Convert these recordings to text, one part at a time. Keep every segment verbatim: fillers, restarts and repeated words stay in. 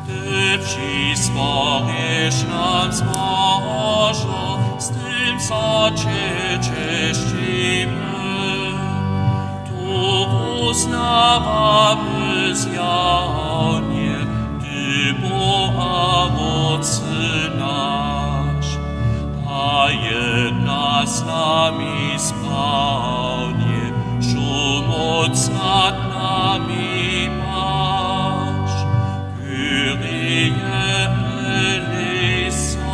Ty přispowiš nam zbožo, z tym so će česćimy. Tu wuznawamy zjawnje, ty Bóh a Wótče naš, a jedna z nami sprawdźe, że moc nad nami maš. Kyrie eleison.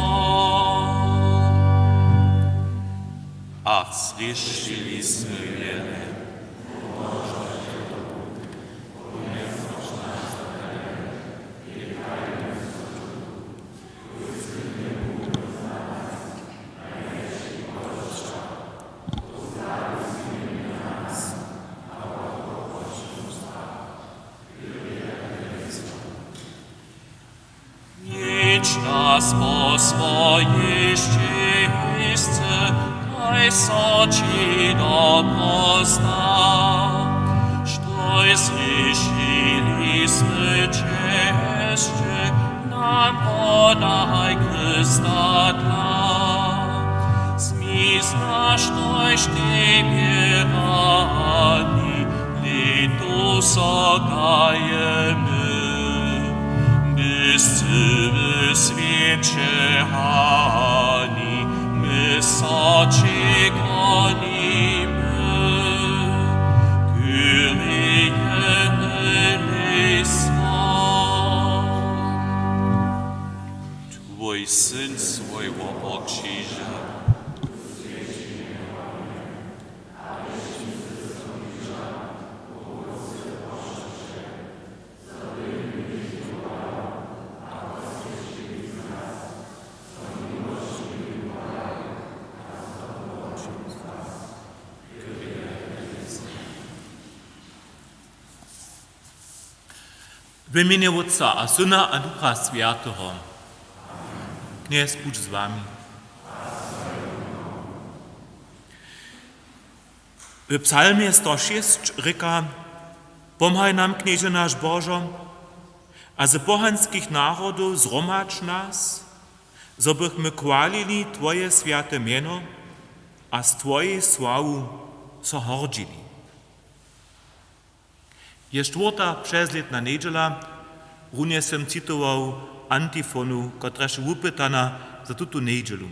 A zrěšili smy wjele. Widź nas po swojej šćěsće, daj so ći dobro zda. Štož zrěšili smy, česće nam podaj Chrysta dla. Smil z nas, štož tebi radi, lětu so kajemy. Byscy w swěće hani, my so ći kłonimy. Kyrie eleison. Twój syn swój wopokřiža. W mjenje Wótca a Syna a Ducha Swjateho. Knjez budź z wami. W psalmje sto šěsć rěka: Pomhaj nam, Knježe naš Božo, a z pohanskich narodow zhromadź nas, zo bychmy chwalili Twoje swjate mjeno a z Twojej sławu so hordźili. Je štwórta přezlětna njedźela, runje sym citował antifonu, kotraž je wupytana za tutu njedźelu.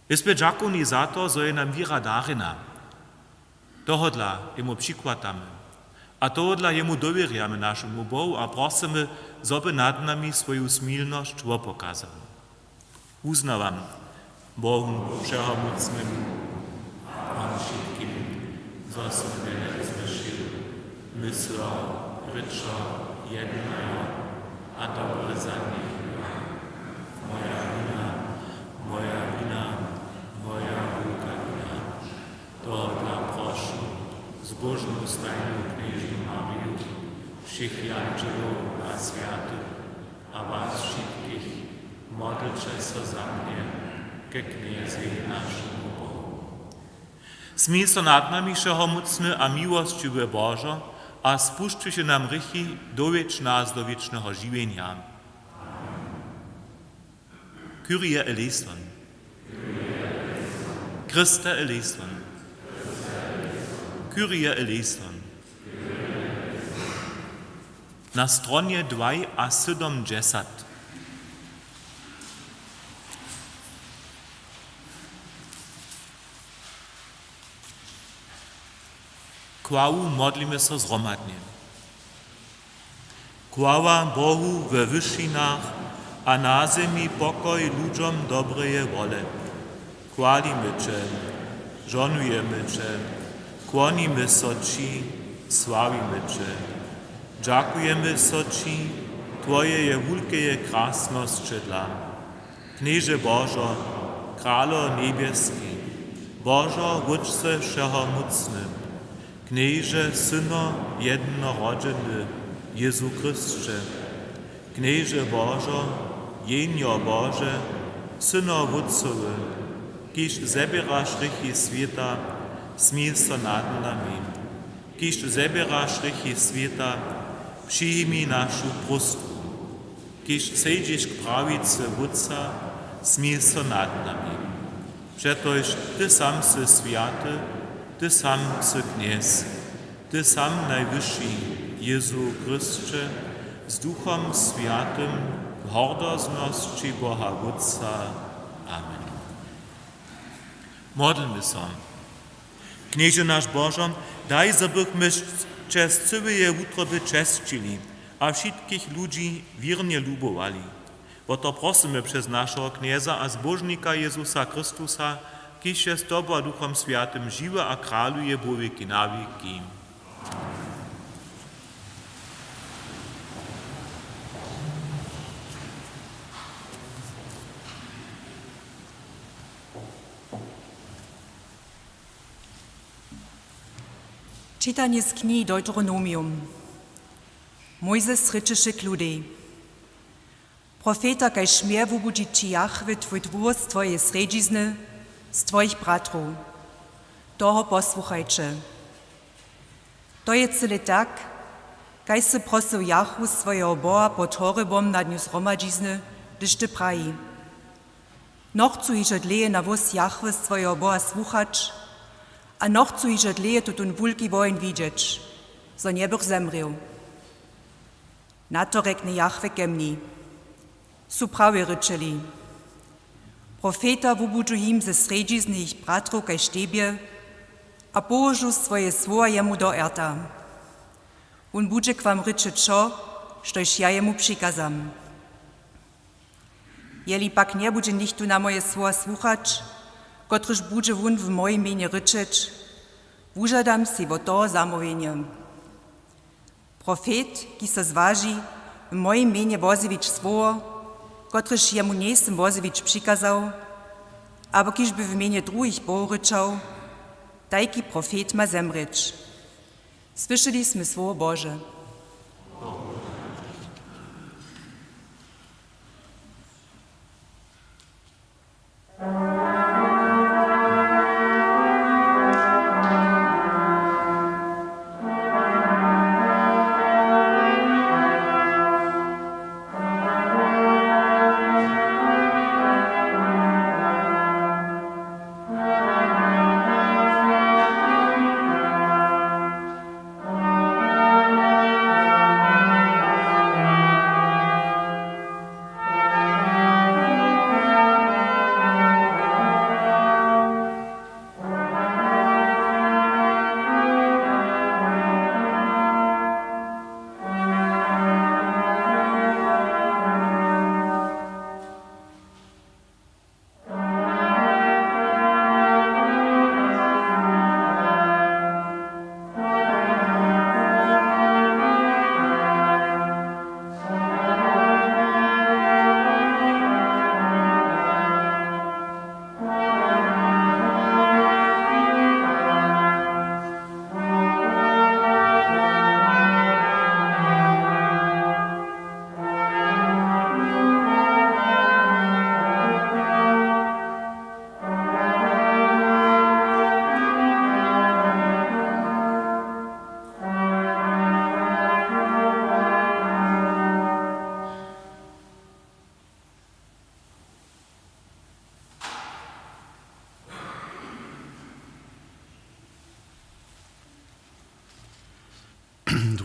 My smy dźakowni za to, zo je nam wěra darjena. Tohodla jemu přikładamy a tohodla jemu dowěrjamy, našemu Bohu, a prosymy, zo by nad nami swoju smilnosć wopokazał. Wuznawam Bohu Wšehomócnemu a wam wšitkim, zo sym wjele zhrěšił, myslo, rěčo, jednajo a dobre zanjechajo. Moja wina, moja wina, moja wulka wina. Tohodla prošu zbóžnu stajnu knježnu Mariju, wšěch jandźelow a swjatych, a was wšitkich, modlće so za mnje ke Knjezej, našemu Bohu. Smil so nad nami, wšehomócny a miłosćiwy Božo, a spušćiwši nam hrěchi, dowjedź nas do wěčneho žiwjenja. Kyrie eleison. Christe eleison. Kyrie eleison. Na stronje dwajasydomdźesat. Chwalu modlimy so zhromadnje. Chwała Bohu we wyšinach a na zemi pokoj ludźom dobreje wole. Chwalimy Će, žohnujemy Će, kłonimy so Ći, sławimy Će. Dźakujemy so Ći, Twojeje wulkeje krasnosće dla. Knježe Božo, Kralo njebjeski, Božo, Wótče wšehomócny, Knježe, Syno jednorodźeny, Jězu Chrysće, Knježe Božo, Jehnjo Bože, Syno Wótcowy, kiž zběraš hrěchi swěta, smil so nad nami. Kiž zběraš hrěchi swěta, přijmi našu próstwu. Kiž sejdźeš k prawicy Wótca, smil so nad nami. Přetož ty sam sy swjaty, ty sam sy Knjez, ty sam Najwyši, Jezu Chrysće, z Duchom Swjatym, w hordoznosći Boha Wótca. Amen. Modlmy so. Knježe naš Božo, daj, zo bychmy Će z cyłeje wutroby česćili a wšitkich ludźi wěrnje lubowali. Wo to prosymy přez našeho Knjeza a Zbóžnika Jezusa Chrystusa, kiž je z Tobu a Duchom Swjatym žiwy a kraluje wo wěki na wěki. Čitanje z knihi Deuteronomium. Mojzes rěčeše k ludej: Profeta kaž mje wubudźi ći Jahwe twój dwór z twojeje srjedźizny, z twojich bratrow. Toho posłuchajće. To je cyle tak, kaž sy prosył Jahwu, swojeho Boha, pod Horebom na dnju zhromadźizny, hdyž ty praji: Nochcu hižo dlěje na hłós Jahwe, swojeho Boha, słuchać, a nochcu hižo dlěje tutón wulki woheń widźeć, zo njebych zemrěł. Na to rjekny Jahwe ke mni: Su prawje rěčeli. Profeta wubudźu jim ze srjedźizny jich bratrow kaž tebje a połožu swoje słowa jemu do erta. Wón budźe k wam rěčeć wšo, štož ja jemu přikazam. Jeli pak njebudźe nichtó na moje słowa słuchać, kotrež budźe wón w mojim mjenje rěčeć, wužadam sej wot toho zamołwjenje. Profet, kiž so zwaži, w mojim mjenje wozjewić słowo, kotrež jemu njejsym wozjewić přikazał, abo kiž by w mjenje druhich bohow rěčał, tajki profet ma zemrěć. Słyšeli smy słowo Bože.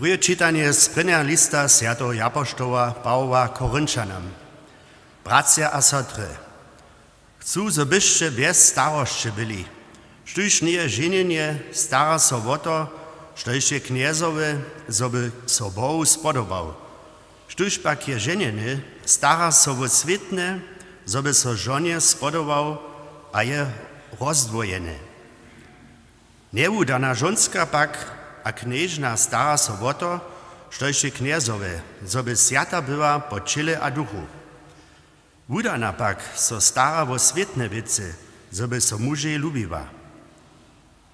Druhe čitanje z prěnjeho lista swjateho apoštoła Pawoła Korinćanam. Bratřa a sotry, chcu, zo byšće bjez starosće byli. Štóž njeje ženjeny, stara so wo to, štož je knjezowy, zo by so Bohu spodobał. Štóž pak je ženjeny, stara so wo swětne, zo by so žonje spodobał, a je rozdwojeny. Njewudana žonska pak a knježna stara so wo to, štož je knjezowy, zo by swjata była po ćěle a duchu. Wudana pak so stara wo swětne wěcy, zo by so mužej lubiła.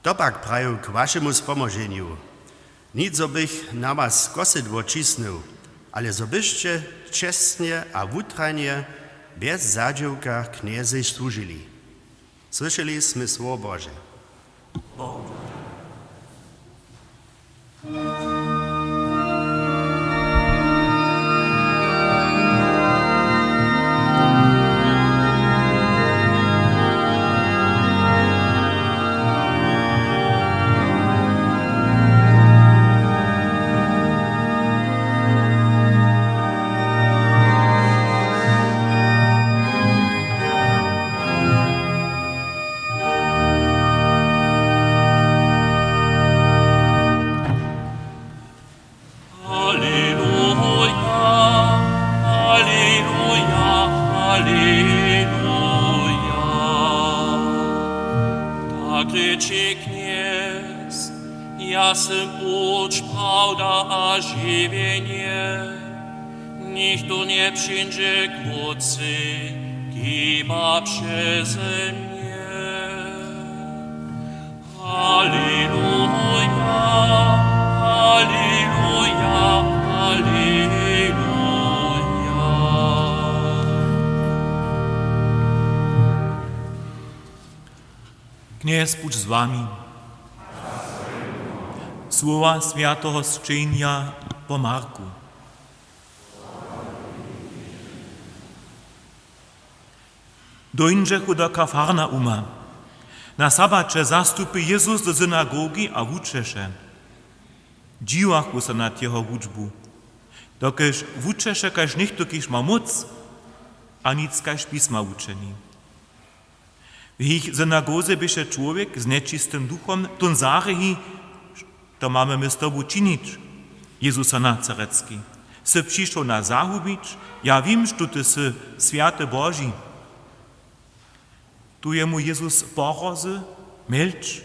To pak praju k wašemu spomoženju. Nic, zo bych na was kosedło ćisnył, ale zo byšće čestnje a wutrajnje, bjez zadźěłka Knjezej słužili. Słyšeli smy słowo Bože. Prawda a žiwjenje, nichtó njepřińdźe k Wótcej, hiba přeze mnje. Aleluja, aleluja, aleluja. Knjez budź z wami. Słowa swjateho sćenja po Marku. Dóńdźechu do Kafarnauma. Na sabaće zastupi Jezus do synagogi a wučeše. Dźiwachu so nad jeho wučbu, dokelž wučeše kaž něchtó, kiž ma móc, a nic kaž pisma wučeni. W jich synagoze běše čłowjek z nječistym duchom, tón zarěchi: „Što mamy my z tobu činić, Jezusa Nazaretski? Sy přišoł nas zahubić? Ja wěm, što ty sy Swjaty Boži.“ Tu jemu Jezus pohrozy: „Mjelč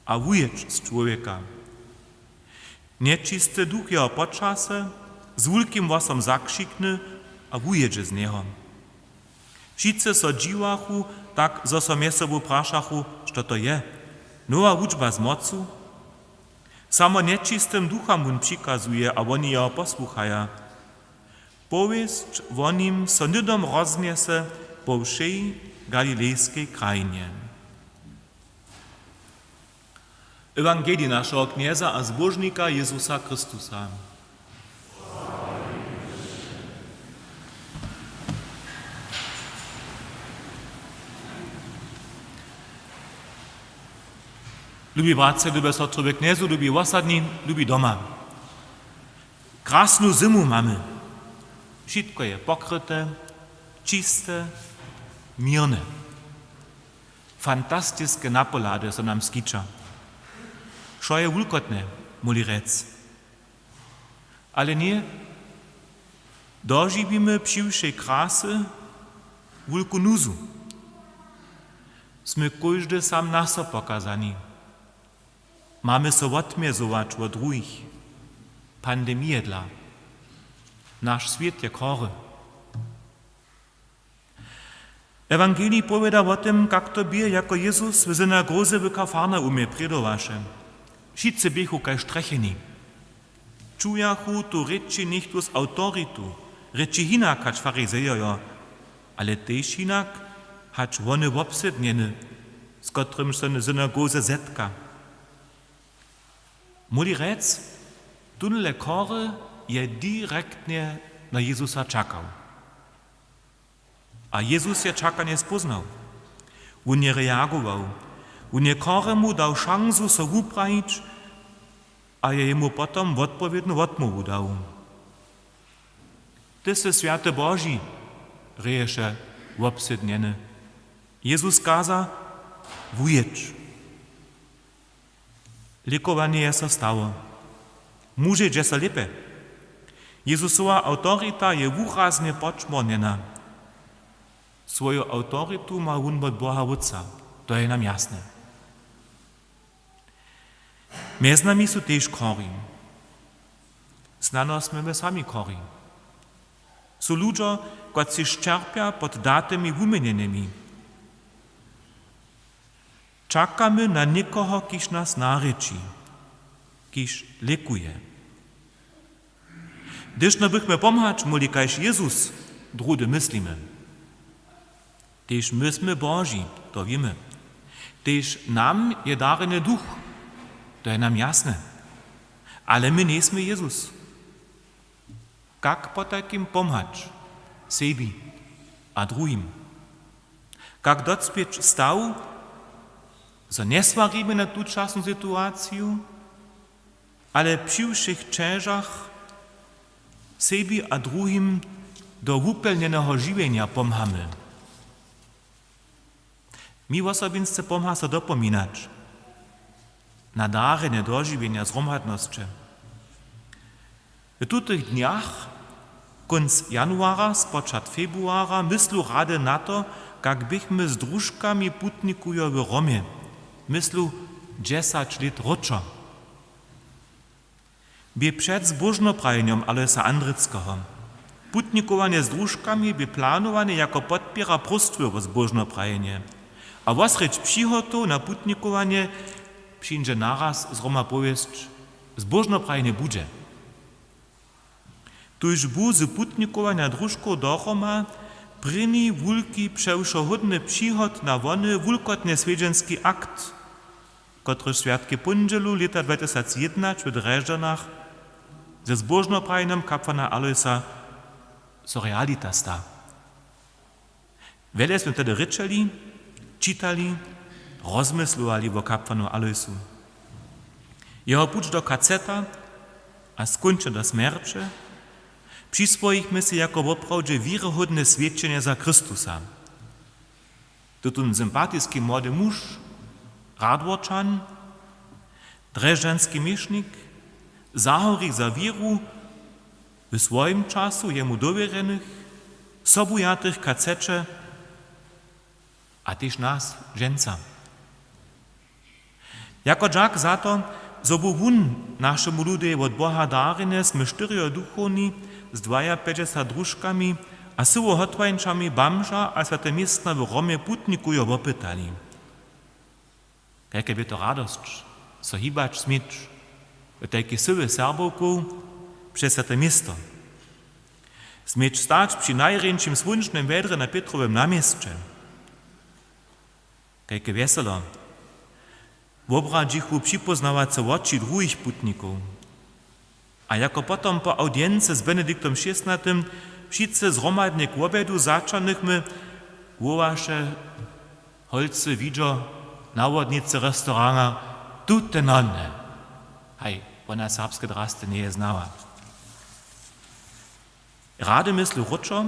a wujědź z čłowjeka.“ Nječisty duch jeho poćahny, z wulkim hłosom zakřikny a wujědźe z njeho. Wšitcy so dźiwachu, tak zo so mjez sobu prašachu, što to je. Nowa wučba z mocu? Samo nječistym ducham wón přikazuje a woni jeho posłuchaja. Powěsć wo nim so hnydom roznjese po wšej Galilejskej krajinje. Ewangelij našeho Knjeza a Zbóžnika Jezusa Chrystusa. Lubi bratřa, lube sotry we Knjezu, lubi wosadni, lubi doma. Krasnu zymu mamy. Wšitko je pokryte, čiste, měrne. Fantastiske napohlady so nam skića. Wšo je wulkotne, móhli rjec. Ale ně, dožiwimy při wšej krasy wulku nuzu. Smy kóždy sam na so pokazani. Mamy so wotmězować wot druhich. Pandemije dla. Naš swět je chory. Ewangelij powěda wo tym, kak to bě, jako Jezus w synagoze w Kafarnaumje prědowaše. Wšitcy běchu kaž strjecheni. Čujachu tu rěči něchtó z awtoritu, rěči hinak hač Farizejojo, ale tež hinak hač wony wobsednjeny, z kotrymž so w synagoze zetka. Móhli rjec, tónle chory je direktnje na Jezusa čakał. A Jezus je čakanje spóznał. Wón je reagował. Wón je choremu dał šansu so wuprajić a je jemu potom wotpowědnu wotmołwu dał. Ty sy Swjaty Boži, rěješe wobsednjeny. Jezus kaza: „Wujědź.“ Lěkowanje je so stało. Mužej dźe so lěpje. Jezusowa awtorita je wuraznje podšmórnjena. Swoju awtoritu ma wón wot Boha Wótca, to je nam jasne. Mjez nami su tež chori. Snano smy my sami chori. Su ludźo, kotřiž ćerpja pod datymi wuměnjenymi. Čakamy na někoho, kiž nas narěči, kiž lěkuje. Hdyž no bychmy pomhać móhli kaž Jezus, druhdy myslimy. Tež my smy Boži, to wěmy. Tež nam je darjeny Duch, to je nam jasne. Ale my njejsmy Jezus. Kak potajkim pomhać sebi a druhim? Kak docpěć staw, zo njeswarimy na tučasnu situaciju, ale při wšěch ćežach sebi a druhim do wupjelnjeneho žiwjenja pomhamy? Mi wosobinsce pomha so dopominać na darjene dožiwjenja zhromadnosće. W tutych dnjach, kónc januara, spočatk februara, myslu rady na to, kak běchmy z družkami putnikujo w Romje, myslu dźesać lět wróćo. Bě před zbóžnoprajenjom Alojsa Andrickeho. Putnikowanje z družkami bě planowane jako podpěra próstwow wo zbóžnoprajenje. A wosrjedź přihotow na putnikowanje přińdźe naraz zhromadna powěsć: Zbóžnoprajenje budźe. Tuž bu z putnikowanja družkow dohroma prěni wulki přewšohódny přihod na wony wulkotnje swjedźenski akt, kotryž swjatkej póndźelu lěta dwatysacjednaće w Drježdźanach ze zbóžnoprajenjom kapłana Alojsa so realita sta. Wjele smy tehdy rěčeli, čitali, rozmyslowali wo kapłanu Alojsu. Jeho puć do kaceta a skónčnje do smjerće přiswojichmy sej jako woprawdźe wěryhódne swědčenje za Chrystusa. Tutón sympatiski młody muž, Radworčan, drježdźanski měšnik, zahorich za wěru, w swojim času jemu dowěrjenych, sobujatych w kaceće a tež nas, dźensa. Jako dźak za to, zo bu wón našemu ludej wot Boha darjeny, smy štyrjo duchowni z dwajapjećdźesat družkami a syłohotwańćami bamža a swjate městna w Romje putnikujo wopytali. Kajke bě to radosć, so hibać směć w tajkej syłje Serbowkow přez swjate město. Směć stać při najrjeńšim słónčnym wjedrje na Pětrowym naměsće. Kajke wjeselo wobradźichu připóznawace woči druhich putnikow. A jako potom po awdiency z Benediktom šěsnatym wšitcy zhromadnje k wobjedu zaćahnychmy, wołaše holcy widźo na łódnicy restauranta: „Tute none!“ Haj, wona serbske drasty njeje znała. Rady myslu wróćo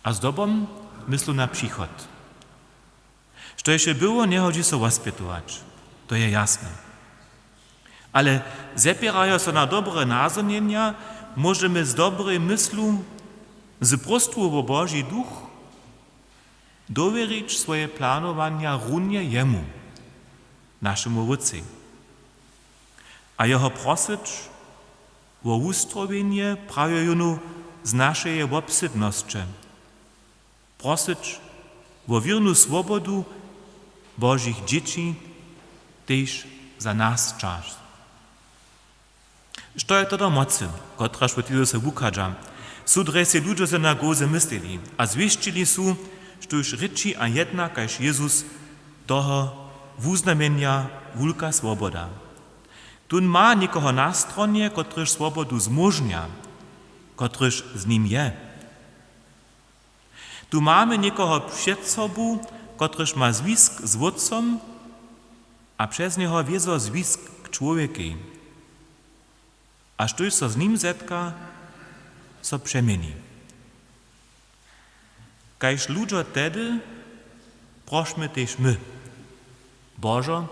a zdobom myslu na přichod. Što hišće było, njehodźi so wospjetować. To je jasne. Ale zepěrajo so na dobre nazhonjenja, móžemy z dobrej myslu, z próstwu wo Boži duch, dowěrić swoje planowanja runje jemu, našemu Wótcej, a jeho prosyć wo wustrowjenje prawje jónu z našeje wobsydnosće, prosyć wo wěrnu swobodu Božich dźěći tež za nas čas. Što je to do mocy, kotraž wot Jezusa wuchadźa? Su drje sej ludźo w synagoze myslili a zwěsćili su, štóž rěči a jedna kaž Jezus, toho wuznamjenja wulka swoboda. Tón ma někoho na stronje, kotryž swobodu zmóžnja, kotryž z nim je. Tu mamy někoho před sobu, kotryž ma zwisk z Wótcom a přez njeho wězo zwisk k čłowjekej. A štóž so z nim zetka, so přeměni. Kaž ludźo tehdy, prošmy tež my: Božo,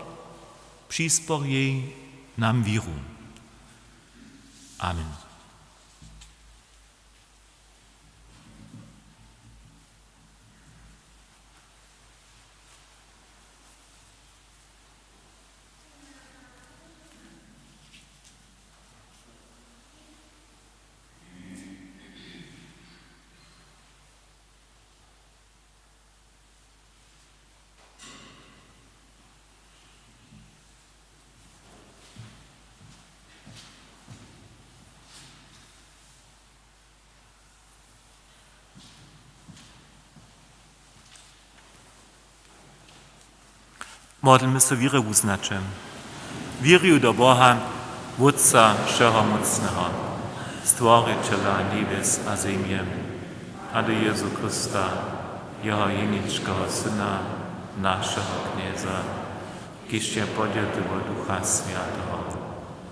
přisporěj nam wěru. Amen. Modlmy so wěrywuznaće. Wěrju do Boha, Wótca Wšehomócneho, Stworićela njebjes a zemje, a do Jezu Chrysta, jeho jeničkeho Syna, našeho Knjeza, kiž je podjety wot Ducha Swjateho,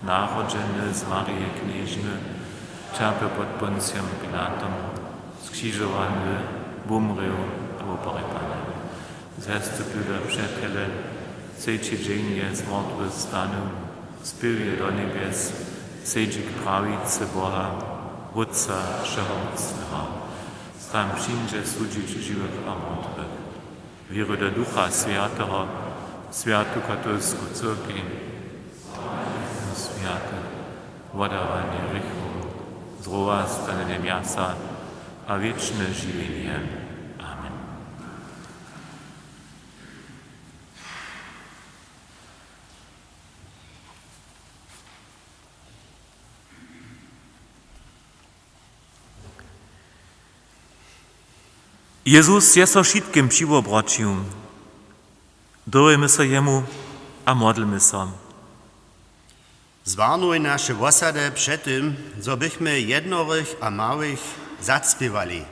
narodźeny z Marije Knježny, ćerpjeł pod Poncijom Pilatom, skřižowany, wumrěł a woporjepany. Zestupił do přećele, třeći dźeń je z mortwych stanył, spěł je do njebjes, sedźi k prawicy Boha, Wótca Wšehomócneho. Tam přińdźe sudźić žiwych a mortwych. Wěruju do Ducha Swjateho, swjatu katolsku cyrkej, swjate, Wodawanje hrěchow, zdrowastanjenje mjasa a wěčne žiwjenje. Amen. Jezus je so wšitkim přiwobroćił. Dyrjemy so jemu a modlmy so. Zwarnuj naše wosady před tym, zo bychmy jednorych a małych zacpěwali.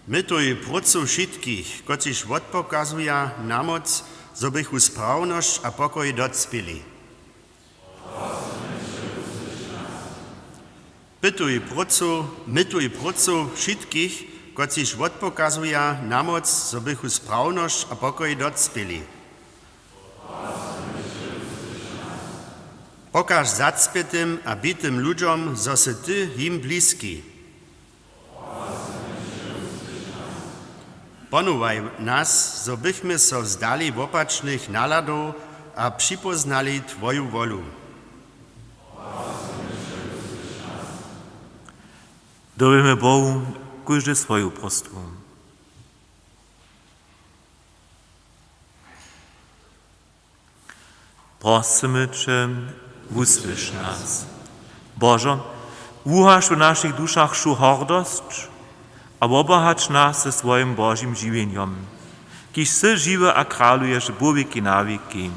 Mytuj prócu wšitkich, kotřiž wotpokazuja na moc, zo bychu sprawnosć a pokoj docpěli. Pytuj prócu, mytuj prócu wšitkich, kotřiž wotpokazuja na moc, zo bychu sprawnosć a pokoj docpěli. Pokaž zacpětym a bitym ludźom, zo sy ty jim bliski. Ponołaj nas, zo bychmy so wzdali wopačnych nahladow a připóznali twoju wolu. Dyrjemy Bohu kóždy swoju próstwu. Prosymy će, wusłyš nas. Božo, wuhaš w našich dušach wšu hordosć a wobahać nas ze swojim Božim žiwjenjom, kiž sy žiwy a kraluješ wo wěki na wěki.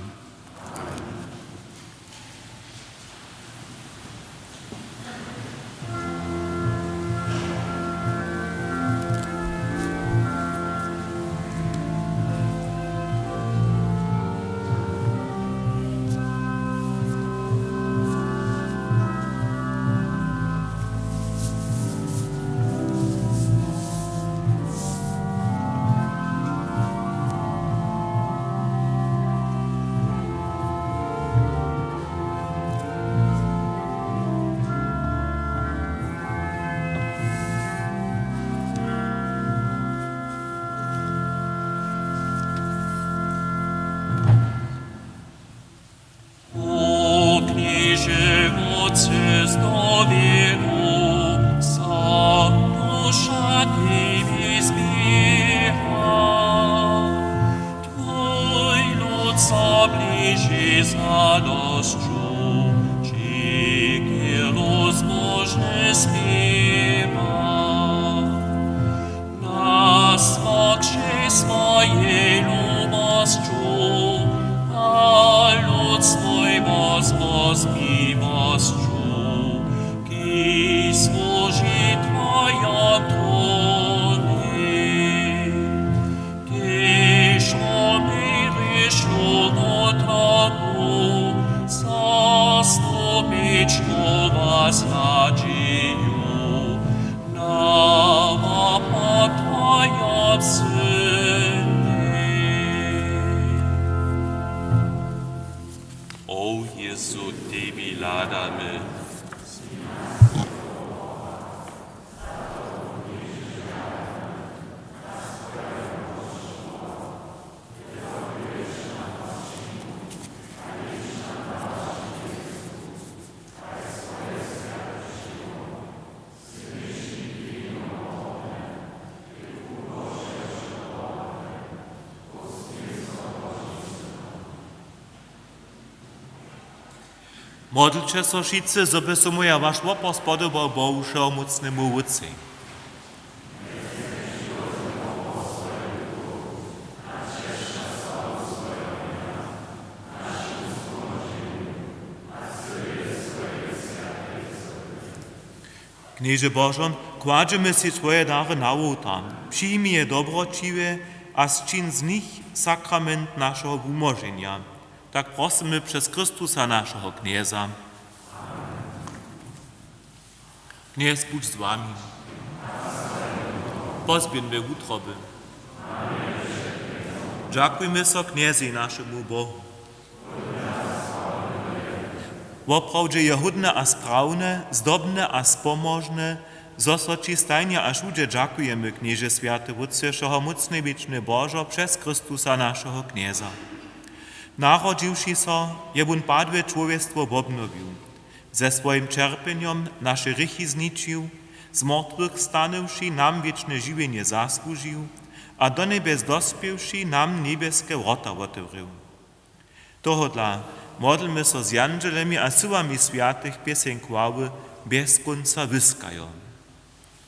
O Knježe, wotře zdoběru, so duša tebi zběha. Twój lud so bliži z radosću, dźěki rozmnožnje spěwa. Nas wobkřej swojej lubosću a lud swój wozmóz miłosću, kiž słuži twojom trónje. Kiž wuměriš ludu twoju, zastupić móhła z nadźiju na wopad twojo syny. O Jezu, tebi hladamy. Modlće so wšitcy, zo by so mój a waš wopor spodobał Bohu Wšehomócnemu Wótcej. Knježe Božo, kładźemy sej twoje dary na wołtar. Přijmi je dobroćiwje a sčin z nich sakrament našeho wumóženja. Tak prosymy přez Chrystusa, našeho Knjeza. Knjez budź z wami. Pozběhńmy wutroby. Dźakujmy so Knjezej, našemu Bohu. Woprawdźe je hódne a sprawne, zdobne a spomožne, zo so ći stajnje a wšudźe dźakujemy, Knježe, swjaty Wótče, wšehomócny, wěčny Božo, přez Chrystusa, našeho Knjeza. Narodźiwši so, je wón padłe čłowjestwo wobnowił, ze swojim ćerpjenjom naše hrěchi zničił, z mortwych stanywši nam wěčne žiwjenje zasłužił a do njebjes dospěwši nam njebjeske wrota wotewrěł. Tohodla modlmy so z jandźelemi a syłami swjatych pěseń chwały bjez kónca wyskajo.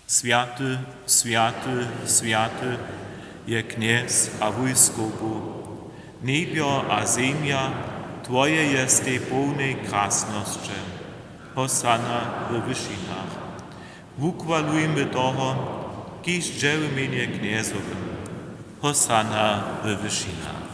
Swjaty, swjaty, swjaty je Knjez a wójskow Bóh. Njebjo a zemja twoje je z tej połnej krasnosće. Hosanna we wyšinach. Wuchwalujmy toho, kiž dźe w mjenje Knjezowym. Hosanna we wyšinach.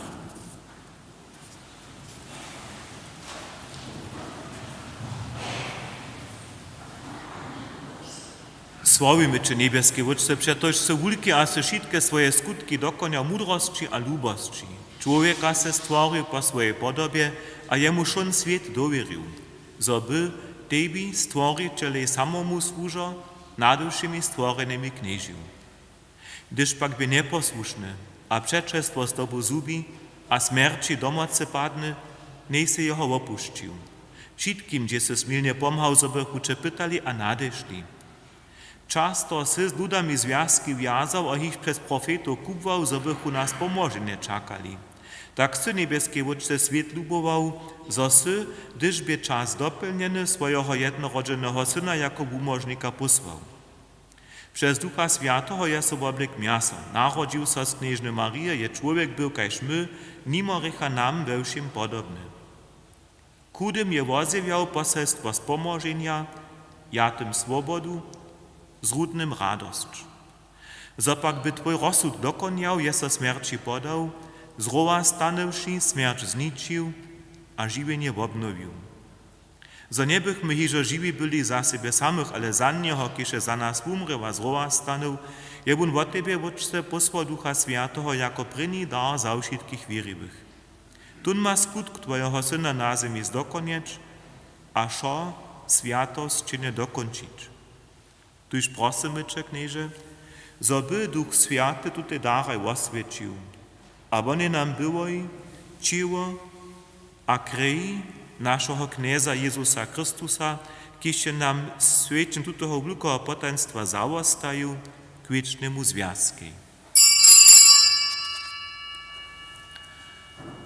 Sławimy će, njebjeski Wótče, přetož sy wulki a sy wšitke swoje skutki dokonjał w mudrosći a lubosći. Čłowjeka sy stworił po swojej podobje a jemu wšón swět dowěrił, zo by tebi, Stworićelej samomu, słužo nad wšěmi stworjenymi knježił. Hdyž pak bě njeposłušny a přećelstwo z tobu zhubi a smjerći do mocy padny, njejsy jeho wopušćił. Wšitkim dźě sy smilnje pomhał, zo bychu će pytali a nadešli. Často sy z ludami zwjazki wjazał a jich přez profetow kubłał, zo bychu na spomoženje čakali. Tak sy, njebjeski Wótče, swět lubował, zo sy, hdyž bě čas dopjelnjeny, swojeho jednorodźeneho Syna jako wumóžnika pósłał. Přez Ducha Swjateho je so woblekł mjaso, narodźił so z knježny Marije, je čłowjek był kaž my, nimo hrěcha nam we wšěm podobny. Chudym je wozjewjał poselstwo spomoženja, jatym swobodu, zrudnym radosć. Zo pak by twój rozsud dokonjał, je so smjerći podał, z rowa stanywši smjerć zničił a žiwjenje wobnowił. Zo njebychmy hižo žiwi byli za sebje samych, ale za njeho, kiž je za nas wumrěł a z rowa stanył, je wón wot tebje, Wótče, pósłał Ducha Swjateho jako prěni dar za wšitkich wěriwych. Tón ma skutk twojeho Syna na zemi zdokonjeć a wšo swjatosćenje dokónčić. Tuž prosymy će, Knježe, zo by Duch Swjaty tute daraj woswjećił, a wón je nam byłoj ćěło a krej našeho Knjeza Jezusa Chrystusa, kiž je nam swjećenju tutoho wulkeho potajnstwa zawostajił k wěčnemu zwjazkej.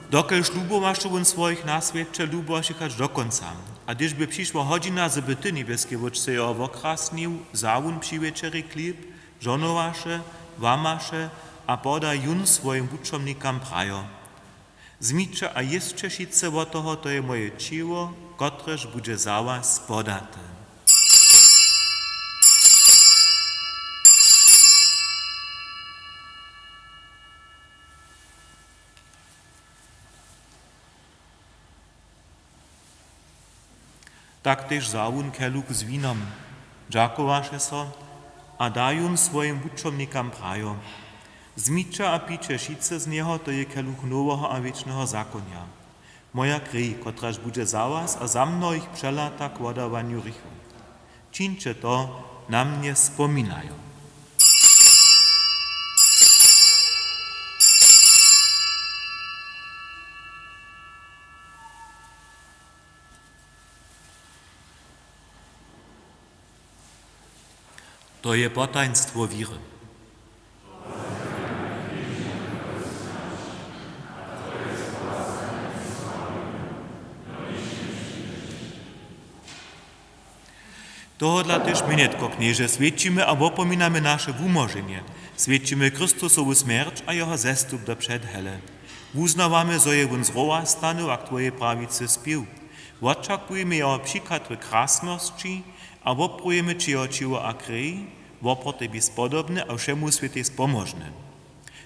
Dokelž lubowaše wón swojich na swěće, lubowaše hač do kónca. A hdyž by přišła hodźina, zo by ty, njebjeski Wótče, jeho wokrasnił, wza wón při wječeri chlěb, žohnowaše, łamaše a poda jón swojim wučomnikam prajo: Wzmiće a jěsće wšitcy wot toho, to je moje ćěło, kotrež budźe za was podate. Tak tež wza wón keluch z winom, dźakowaše so a da jón swojim wučomnikam prajo: Wzmiće a pijće wšitcy z njeho, to je keluch noweho a wěčneho zakonja. Moja krej, kotraž budźe za was a za mnohich přelata k wodawanju hrěchow. Čińće to na mnje spominajo. To je potajnstwo wěry. Tohodla tež my nětko, Knježe, swědčimy a wopominamy naše wumóženje. Swědčimy Chrystusowu smjerć a jeho zestup do předhele. Wuznawamy, zo je wón z rowa stanył a k twojej prawicy spěł. Wočakujemy jeho přichad w krasnosći a wopruwjemy ći jeho ćěło a krej, wopr tebi spodobne a wšemu swětej spomožne.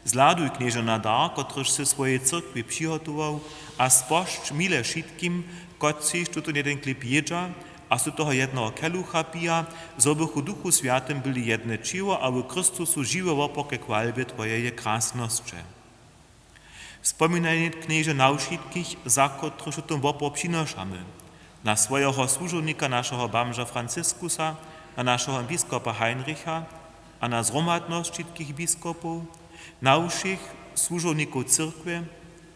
Zhladuj, Knježe, na dar, kotryž sy swojej cyrkwi přihotował, a spožč mile wšitkim, kotřiž tutón jedyn chlěb jědźa a z tutoho jedneho kelucha pija, zo bychu w Duchu Swjatym byli jedne ćěło a w Chrystusu žiwe wopr ke chwalbje twojeje krasnosće. Spominaj, Knježe, na wšitkich, za kotrychž tutón wopr přinošamy, na swojeho słužownika, našeho bamža Franciskusa, na našeho biskopa Heinricha a na zhromadnosć wšitkich biskopow, na wšěch słužownikow cyrkwje,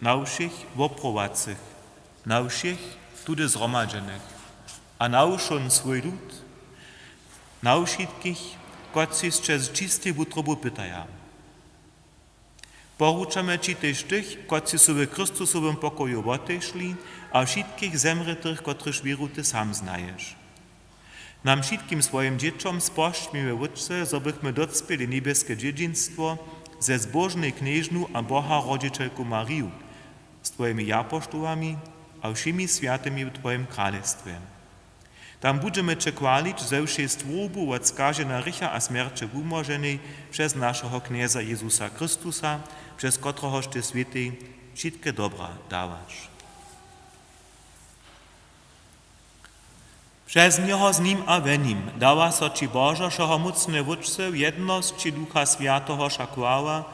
Na wšěch woprowacych, na wšěch tudy zhromadźenych a na wšón swój lud, na wšitkich, kotřiž će z čistej wutrobu pytaja. Poručamy ći tež tych, kotřiž su w Chrystusowym pokoju wotešli, a wšitkich zemrětych, kotrychž wěru ty sam znaješ. Nam wšitkim swojim dźěćom spožč, miły Wótče, zo bychmy docpěli njebjeske dźědźinstwo ze zbóžnej knježnu a Boha rodźićelku Mariju, z twojimi japoštołami a wšěmi swjatymi w twojim kralestwje. Tam budźemy će chwalić ze wšej stwórbu wot skaženja hrěcha a smjerće wumoženej přez našeho Knjeza Jezusa Chrystusa, přez kotrehož ty swětej wšitke dobra dawaš. Přez njeho, z nim a we nim dawa so ći, Božo, wšehomócny Wótče, w jednosći Ducha Swjateho wša chwała,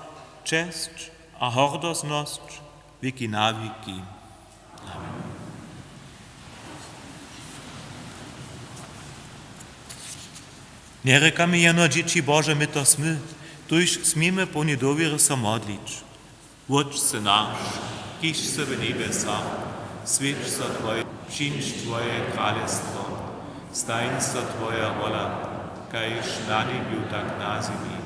česć a hordosnosć wěki na wěki. Amen. Njerěkamy jeno dźěći Bože, my to smy, tuž směmy połni dowěry so modlić. Wótče naš, kiž sy w njebjesach, swjeć so Twoje, přińdź Twoje kralestwo, stań so Twoja wola, kaž na njebju, tak na zemi.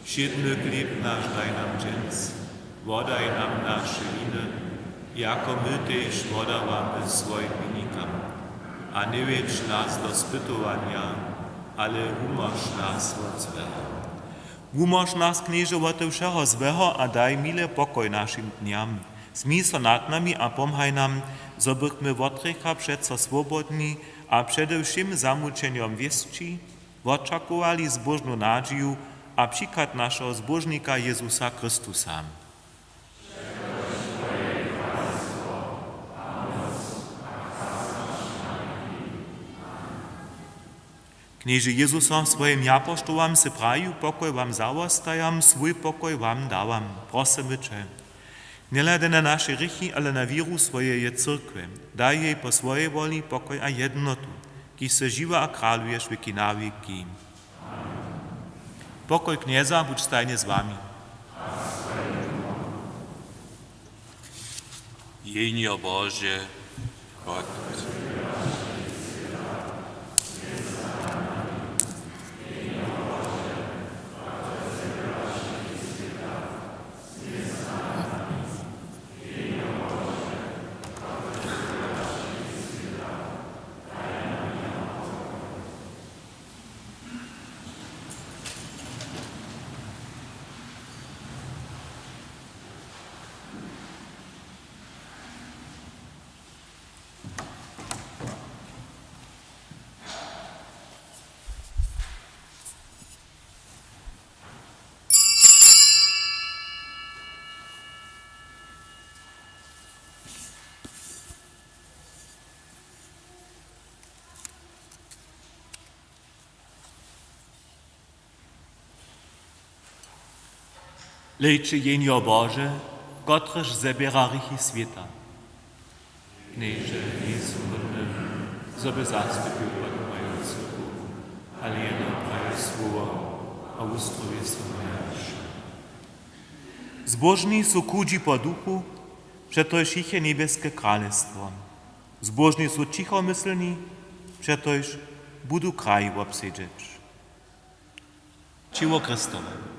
Wšědny chlěb naš daj nam dźens, wodaj nam naše winy, jako my tež wodawamy swojim winikam. A njewjedź nas do spytowanja, ale wumóž nas wot złeho. Wumóž nas, Knježe, wote wšeho złeho a daj mile pokoj našim dnjam. Smil so nad nami a pomhaj nam, zo bychmy wot hrěcha přeco swobodni a přede wšěm zamućenjom wěsći wočakowali zbóžnu nadźiju a přichad našeho Zbóžnika Jezusa Chrystusa. Knježe Jezuso, swojim japoštołam sy prajił: Pokoj wam zawostajam, swój pokoj wam dawam. Prosymy će, njehladaj na naše hrěchi, ale na wěru swojeje cyrkwje. Daj jej po swojej woli pokoj a jednotu, kiž sy žiwy a kraluješ wěki na wěki. Pokoj Knjeza budź stajnje z wami. Jehnjo Bože, Hlejće, Jehnjo Bože, kotrež zběra hrěchi swěta. Knježe, njejsym hódny, zo by zastupił pod moju cyrkwu, ale jeno praje słowo a wustrowi so moja duša. Zbóžni su chudźi po duchu, přetož jich je njebjeske kralestwo. Zbóžni su ćichomyslni, přetož budu kraj wobsedźeć. Ćěło Chrystowe.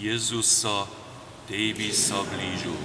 Jezuso, tebi so bližu.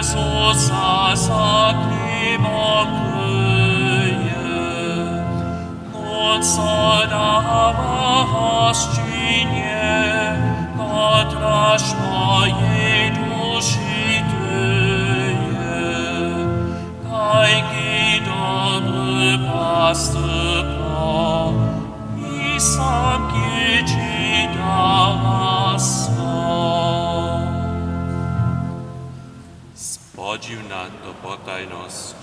Zo za, za chlěbom kryje, Wón so dawa hosćinje, kotraž mojej duši tyje. Tajki dobry pastyrjo, mi sam kědźi dawa so. Spodźiwna to potajnosć.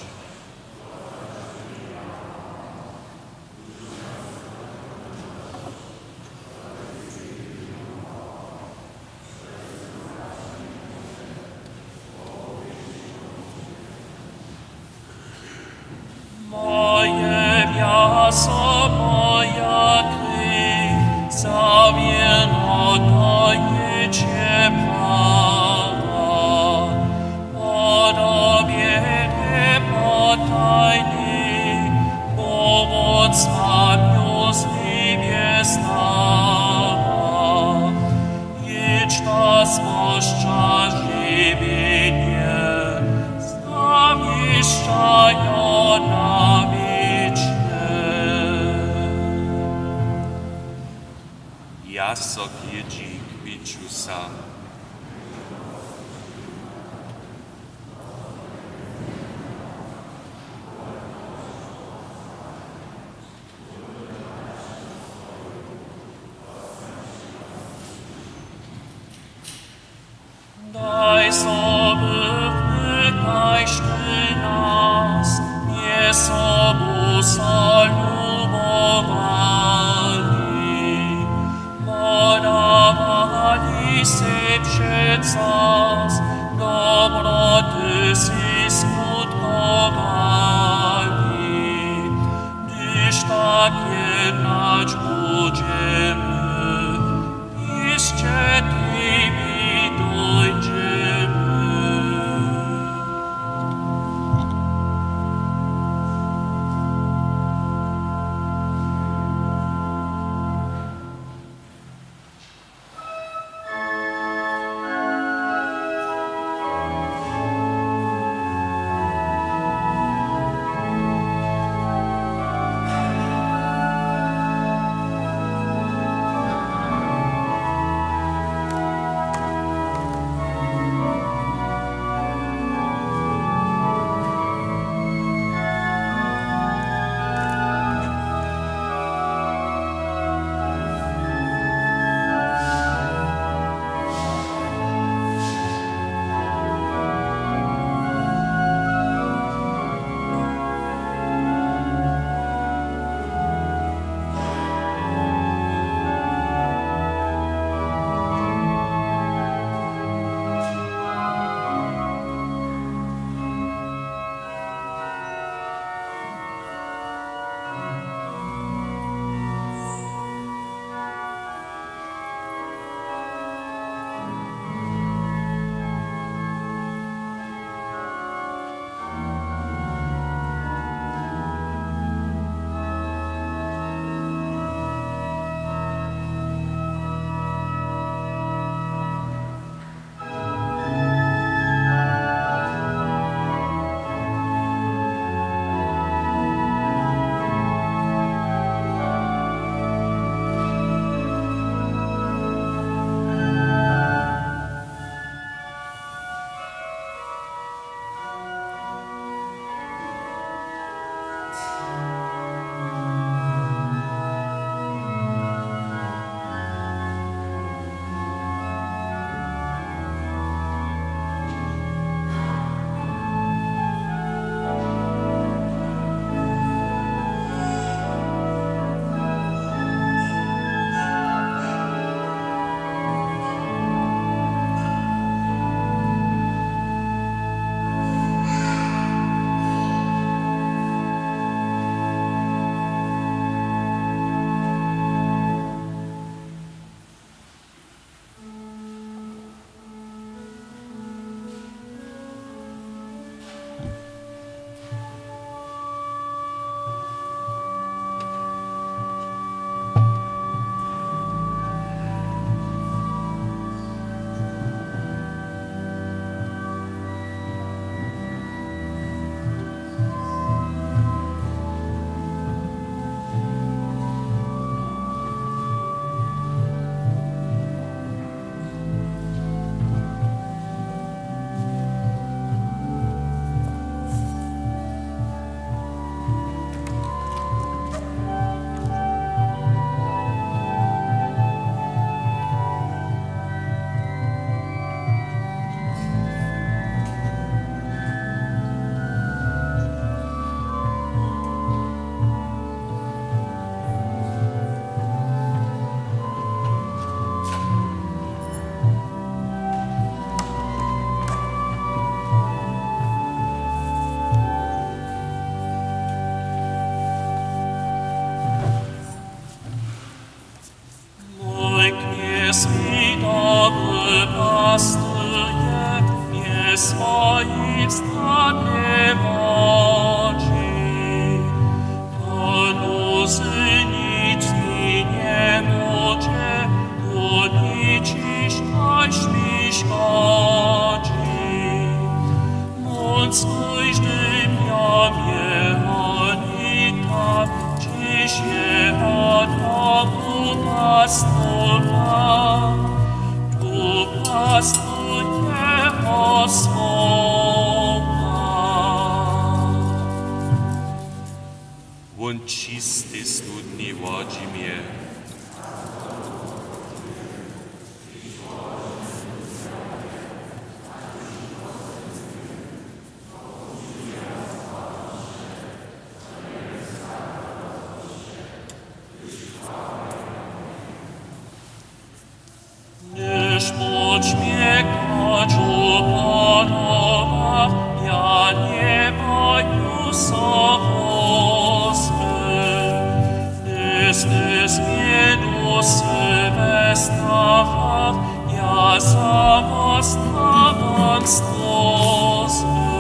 Moje mjaso, moja kriw, za wěrnotu je će prawa. Podobje je potajni, bo Wón z nami z njebjes dawa. Jědź da złošća žiwjenje, stawišća jo na wěčne. Ja so kědźi k piću sam. Daj so bychmy kaž ty nas mjez sobu so lubowali, podawali sej přeco dobroty sej skutkowali. Hdyž tak jednać budźemy, hišće tebi dóńdźemy. jich snadne wadźi. Panu z nic mi njemóže, to nic jich kaž mi škodźi. Móc kóždy mjamje a nikam, hdźež je a tam tu pastucha, tu pastuch jeho słowa. Wón čisty, snudny wadźi mje. Njež podśmjekać upadowach, ja njebaju so rozmy. Njesny zmienu sylwestrach, ja za was dawam strózmy.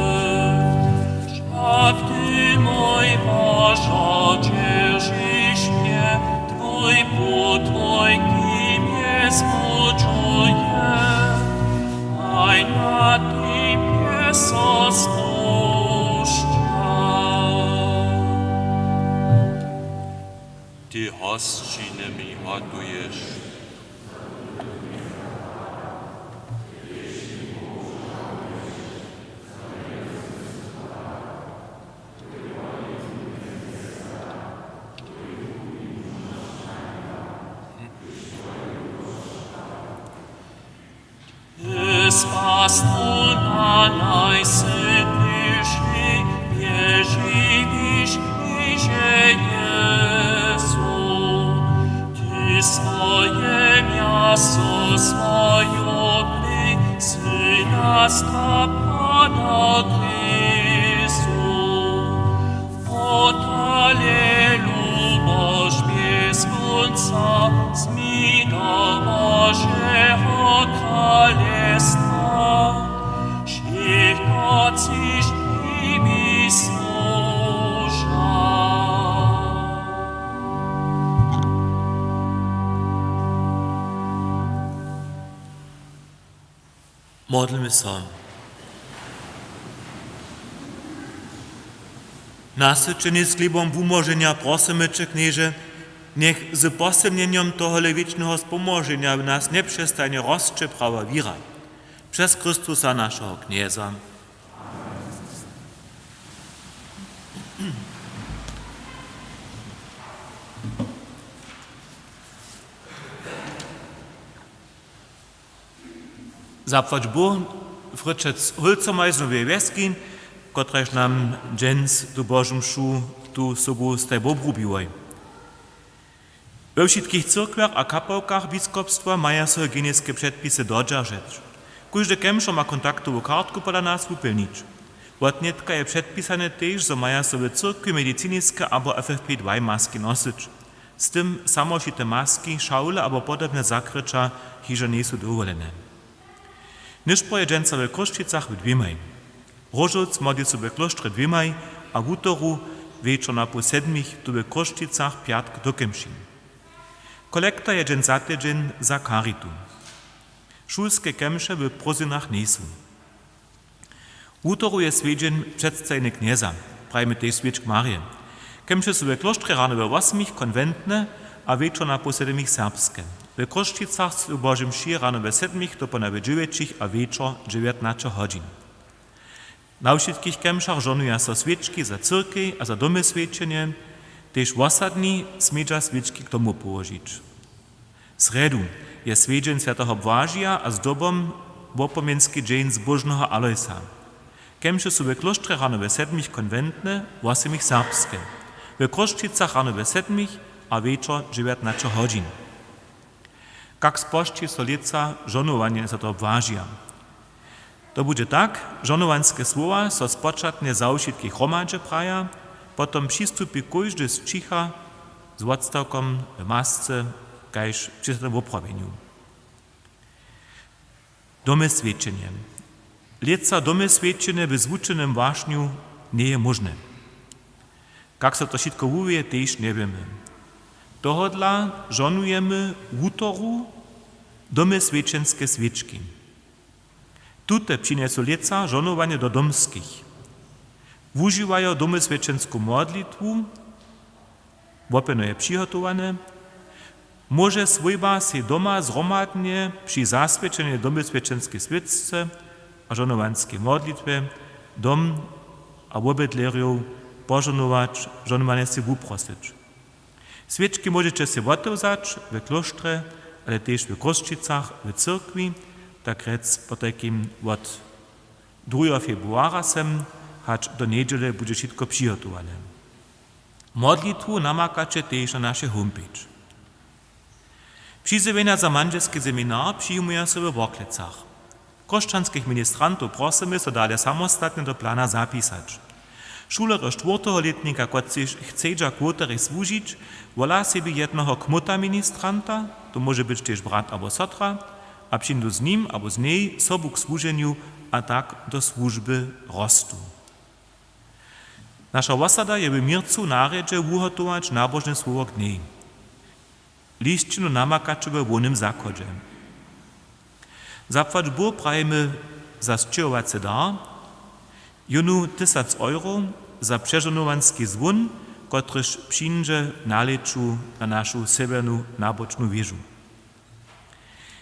Wšak ty mój Božo, dźeržiš mje, twój płód, twój kij mje zbudźuje, haj na tym mje so spušća. Ty hosćiny mi hotuješ. Ty spas na najsytniši, bježiwiš, Knježe Jezu. Ty swoje mjaso, swoju kri sy nas napadał Chrystu. Potale luboš bjez kónca, zmida Božeho kralestwa, wšě, kotřiž tebi słuža. Modlmy so. Nasyćeni z chlěbom wumóženja, prosymy će, Knježe, njech z posylnjenjom tohole wěčneho spomoženja w nas njepřestajnje rosće prawa wěra. Přez Chrystusa, našeho Knjeza. Zapłać Bóh, fryćec Hólcomaj z Noweje Wjeski, kotrež nam dźens tu Božu mšu tu sobu staj wobrubiłoj. We wšitkich cyrkwjach a kapałkach biskopstwa maja so hygieniske předpisy dodźeržeć. Kóždy kemšer ma kontaktowu kartku pola nas wupjelnić. Wotnětka je předpisane tež, zo maja so w cyrkwi mediciniske abo F F P dwaj maski nosyć. Z tym samošite maski, šawle abo podobne zakryća hižo njejsu dowolene. Nyšpor je dźensa we Chrósćicach w dwěmaj. Róžowc modli so we klóštrje w dwěmaj a wutoru wječor na poł sedmich tu we Chrósćicach pjatk do kemši. Kolekta je dźens za tydźeń za Charitu. Šulske kemše w prózdninach njejsu. Wutoru je swjedźeń předstajeny Knjeza, prajimy tež swěčk Marje. Kemše su we klóštrje rano we wosmich konwentne a wječor na poł sedmich serbske. We Chrósćicach su Bože mši rano we sedmich, dopołdnja we dźewjećich a wječor dźewjatnaće hodźin. Na wšitkich kemšach žohnuja so swěčki za cyrkej a za domyswjećenje, tež wosadni smědźa swěčki k tomu połožić. Srjedu je swjedźeń swjateho Błažija a zdobom wopomjenski dźeń zbóžneho Alojsa. Kemše su we klóštrje rano we sedmich konwentne, wosmich serbske, we Chrósćicach rano we sedmich a wječor dźewjatnaće hodźin. Kak spožči so lětsa žohnowanje swjateho Błažija? To budźe tak: žohnowanske słowa so spočatnje za wšitkich hromadźe praja, potom přistupi kóždy z ćicha z wotstawkom w masce kaž při swjatym woprawjenju. Domyswjećenje. Lětsa domy swjećenje w zwučenym wašnju njeje móžne. Kak so to wšitko wuwěje, tež njewěmy. Tohodla žonujemy wutoru domy swjećenske swěčki. Tute přinjesu lětsa žonowanje do domskich. Wužiwajo domy swjećensku modlitwu, wopjeno je přihotowane, móže swójba sej doma zhromadnje při zaswjećenju domy swjećenskej swěčce a žonowanskej modlitwje dom a wobydlerjow požohnować, žohnowanje sej wuprosyć. Swěčki móžeće sej wotewzać w klóštrje, ale tež w Chrósćicach w cyrkwi, tak rjec potajkim wot druheho februara sem hač do njedźele budźe wšitko přihotowane. Modlitwu namakaće tež na našej homepage. Přizjewjenja za mandźelski seminar přijimuja so we Worklecach. Chróšćanskich ministrantow prosymy, so dale samostatnje do plana zapisać. Šulerjo štwórteho lětnika, kotřiž chcedźa kwoterjej słužić, wola sebi jednoho kmóta ministranta, to móže być tež brat abo sotra, a přińdu z nim abo z njej sobu k słuženju a tak do słužby rostu. Naša wosada je w měrcu na rjedźe wuhotować nabožne słowo k dnjej. Lisćinu namakaće we hłownym zachodźe. Zapłać Bóh prajimy za sćěhowacy dar, jónu tysac euro za přežohnowanski zwón, kotryž přińdźe na lěću na našu sewjernu nabočnu wěžu.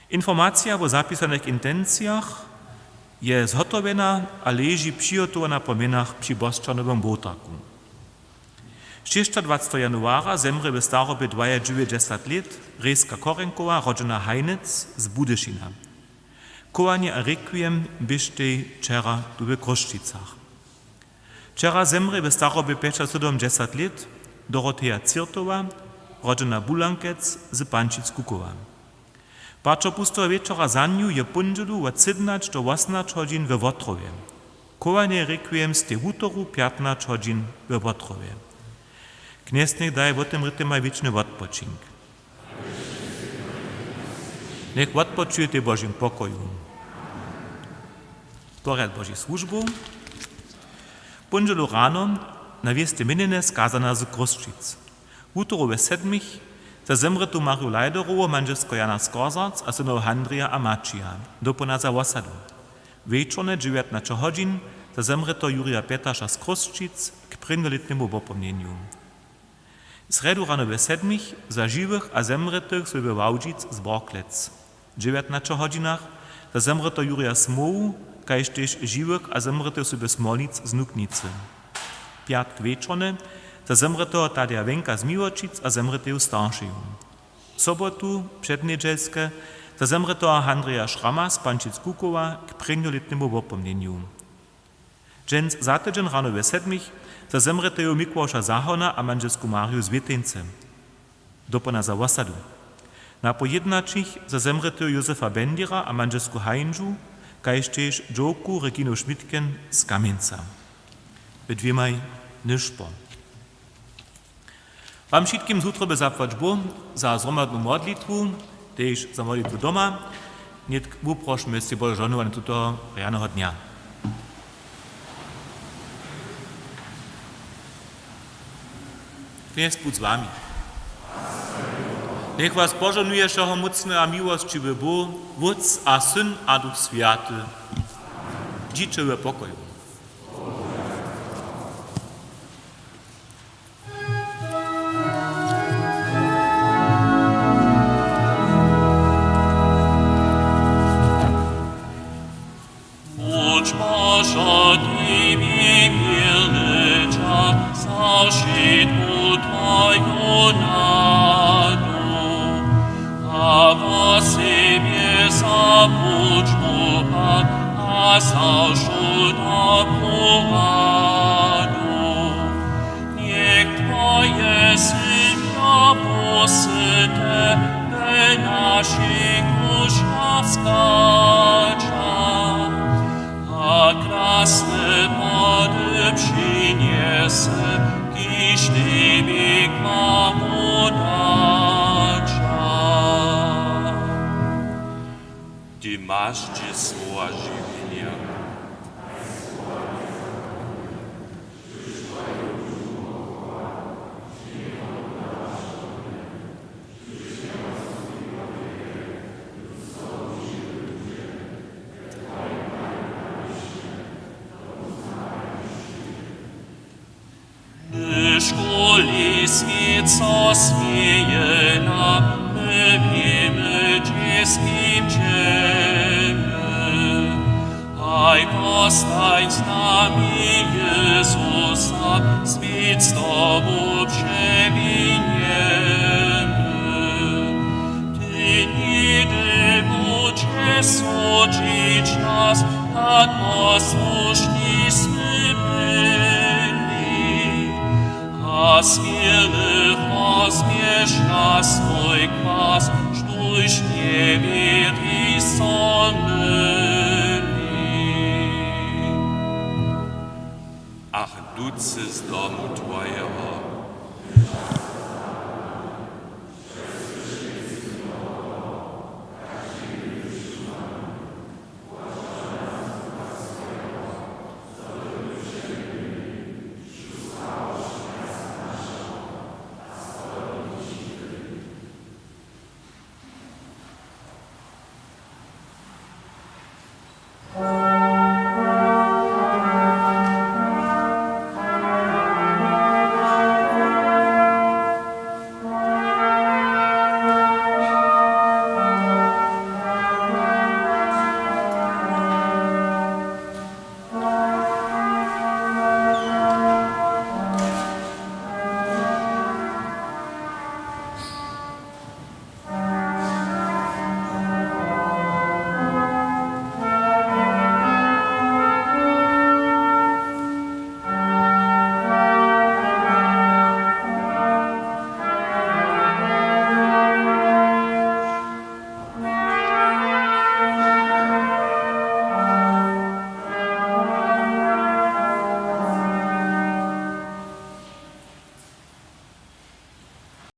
Informacija wo zapisanych intencijach je zhotowjena a leži přihotowana po mjenach při Bosćanowym wołtarku. Šěsćadwaceteho januara zemrě w starobje dwajadźewjećdźesat lět Rejska Korenkowa, rodźena Hajnec z Budyšina. Chowanje a rekwiem běštej wčera tu w Chrósćicach. Wčera zemrě w starobje pjećasydomdźesat lět Doroteja Cirtowa, rodźena Bulankec z Pančic-Kukowa. Paćer pusteho wječora za nju je póndźelu wot sydomnaće do wosomnaće hodźin we Wotrowje. Chowanje rekwiem stej wutoru pjatnaće hodźin we Wotrowje. Knjez njech daje wotemrětymaj wěčny wotpočink. Njech wotpočujete w Božim pokoju. Porjad Božich słužbow. Póndźelu rano na wěstej měnjenje skazana z Chrósćic. Wutoru we sedmich za zemrětu Marju Lajderowu, mandźelsku Jana Skorzarc a synow Handrija a Maćija, dopołdnja za wosadu. Wječornje dźewjatnaće hodźin za zemrěteho Jurja Pjetaša z Chrósćic k prěnjolětnemu wopomnjenju. Srjedu rano we sedmich za žiwych a zemrětych swójby Ławdźic z Worklec. W dźewjatnaće hodźinach za zemrěteho Jurja Smołu, kaž tež žiwych a zemrětych swójby Smolic z Nuknicy. Pjatk wječornje za zemrěteho Tadeja Wenka z Miłoćic a zemrěteju staršeju. Sobotu přednjedźelske za zemrěteho Handrija Šrama z Pančic-Kukowa k prěnjolětnemu wopomnjenju. Dźens za tydźeń rano we sedmich za zemrěteju Mikławša Zahona a mandźelsku Marju z Wěteńce, dopołdnja za wosadu. Na poł jědnaćich za zemrěteju Józefa Bendira a mandźelsku Hańžu, kaž tež dźowku Reginu Schmidtken z Kamjenca. We dwěmaj nyšpor. Wam wšitkim z wutroby zapłać Bóh za zhromadnu modlitwu, tež za modlitwu doma. Nětk wuprošmy sej Bože žohnowanje tutoho rjaneho dnja. Knjez budź z wami. Njech was požohnuje wšehomócny a miłosćiwy Bóh, Wótc a Syn a Duch Swjaty. Dźiće w pokoju. Budź Božo tebi wěrny čas za wšitku twoju nadu, a wosebje za wučbu a za wšu dobru radu. Njech twoje symjo posyte w našich dušach skača a krasne płody přinjese, kiž tebi chwalu daća. Ty maš dźě słowa žiwjenja. Škuli směco směje nam, my wěmy, hdźe z nim dźemy. Haj, postań z nami, Jezusa, směc z tobu přewińemy. Ty nihdy budźeš sudźić nas, tak posłušni smy byli. A směrnych wozmješ na swój kwas, štóž njewěri so myli. Ach, ducy z domu twojeho,